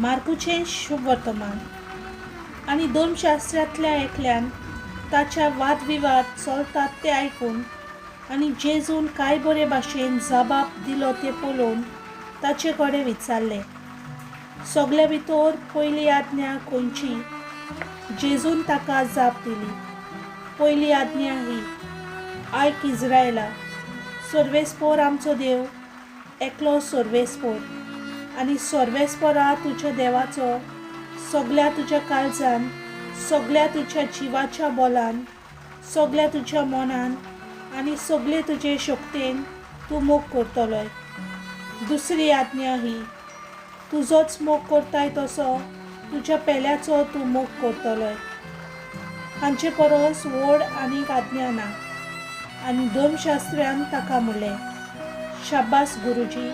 मार्कूचें शुभवर्तमान. आनी धर्मशास्त्रांतल्या एकल्यान ताच्या वादविवाद चलतात ते आयकून आनी जेजून काय बरे भाशेन जबाब दिलो तें पळोवन ताचे कडेन विचारलें, सगल्या भितर पयली आज्ञा खंयची? जेजून ताका जाप दिली, पयली आज्ञा ही, आयक इज्रायला, सर्वेस्पोर आमचो देव एकलो सर्वेस्पोर, आनी सर्वेस्पोरा तुज्या देवाचो सगल्या तुज्या काळजान, सगल्या तुज्या जिवाच्या बोलान, सगल्या तुज्या मनान आनी सगले तुजे शक्तेन तूं मोग करतलोय. दुसरी आज्ञा ही, तुजोच मोग करताय तसो तुज्या पेल्याचो तूं मोग करतलोय. हांचे परस व्हड आनीक आज्ञा ना. आनी धर्मशास्त्र्यान ताका म्हणलें, शाबास गुरुजी,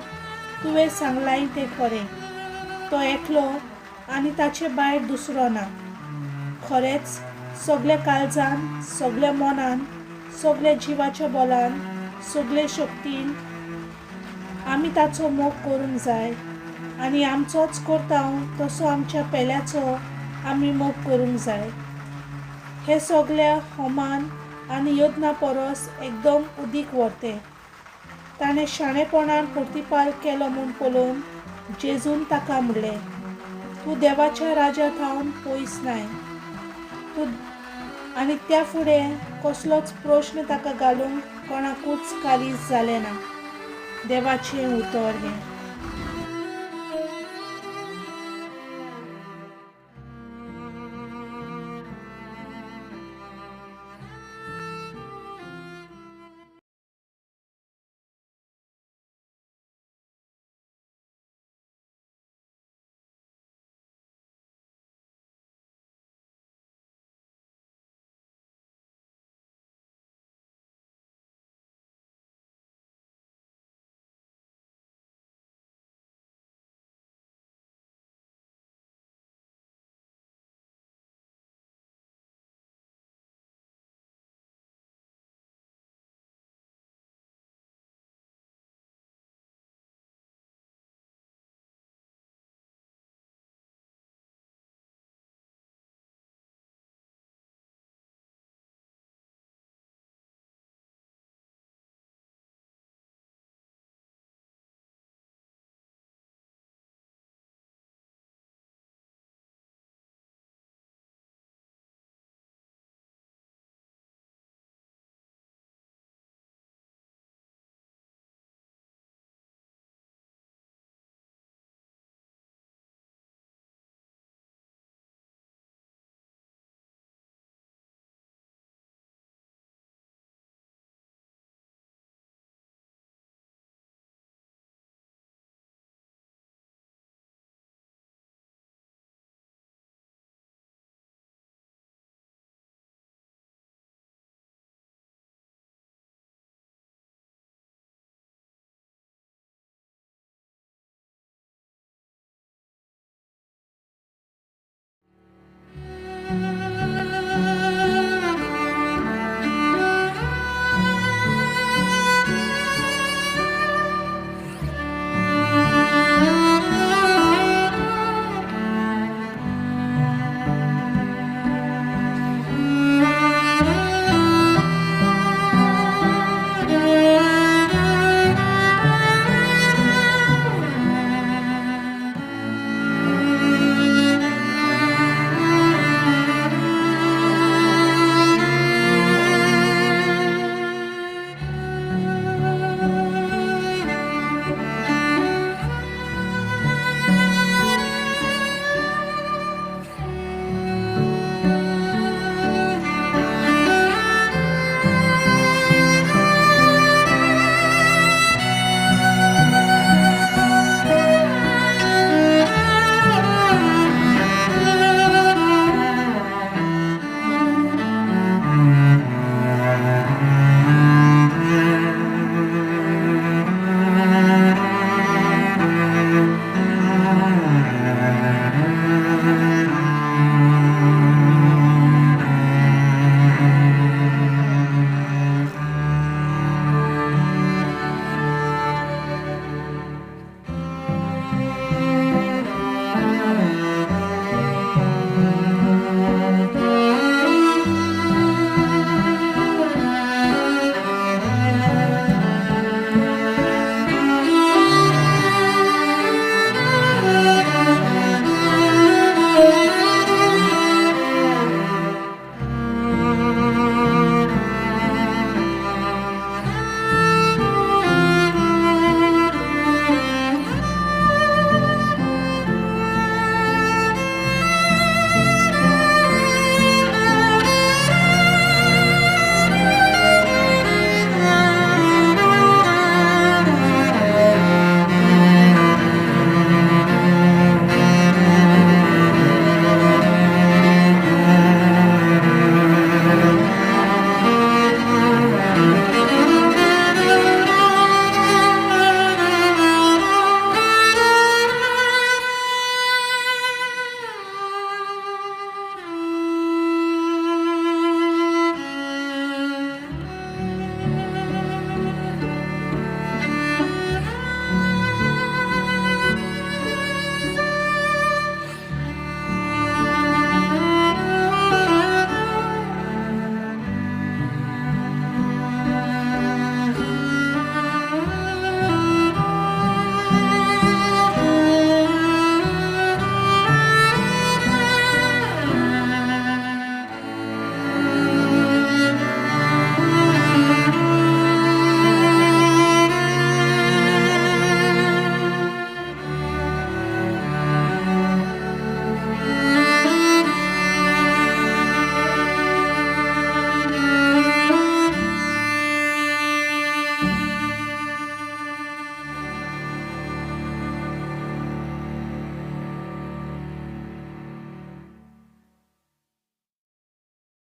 तुवें सांगलाय तें खरें, तो एकलो आनी ताचे भायर दुसरो ना. खरेंच सगल्या काळजान, सगल्या मनान, सगल्या जिवाच्या बोलान, सगले शक्तीन आमी ताचो मोग करूंक जाय आनी आमचोच करता तसो आमच्या पेल्याचो आमी मोग करूंक जाय. हे सगल्या होमान आनी यत्ना परस एकदम उदीक व्हरतें. ताणें शाणेपणान प्रतिपाल केलो म्हूण पळोवन जेजून ताका म्हणलें, तूं देवाच्या राजा थावन पयस नाय. तूं आनी त्या फुडें कसलोच प्रश्न ताका घालूंक कोणाकूच कालीज जालें ना. देवाचें उतर हें.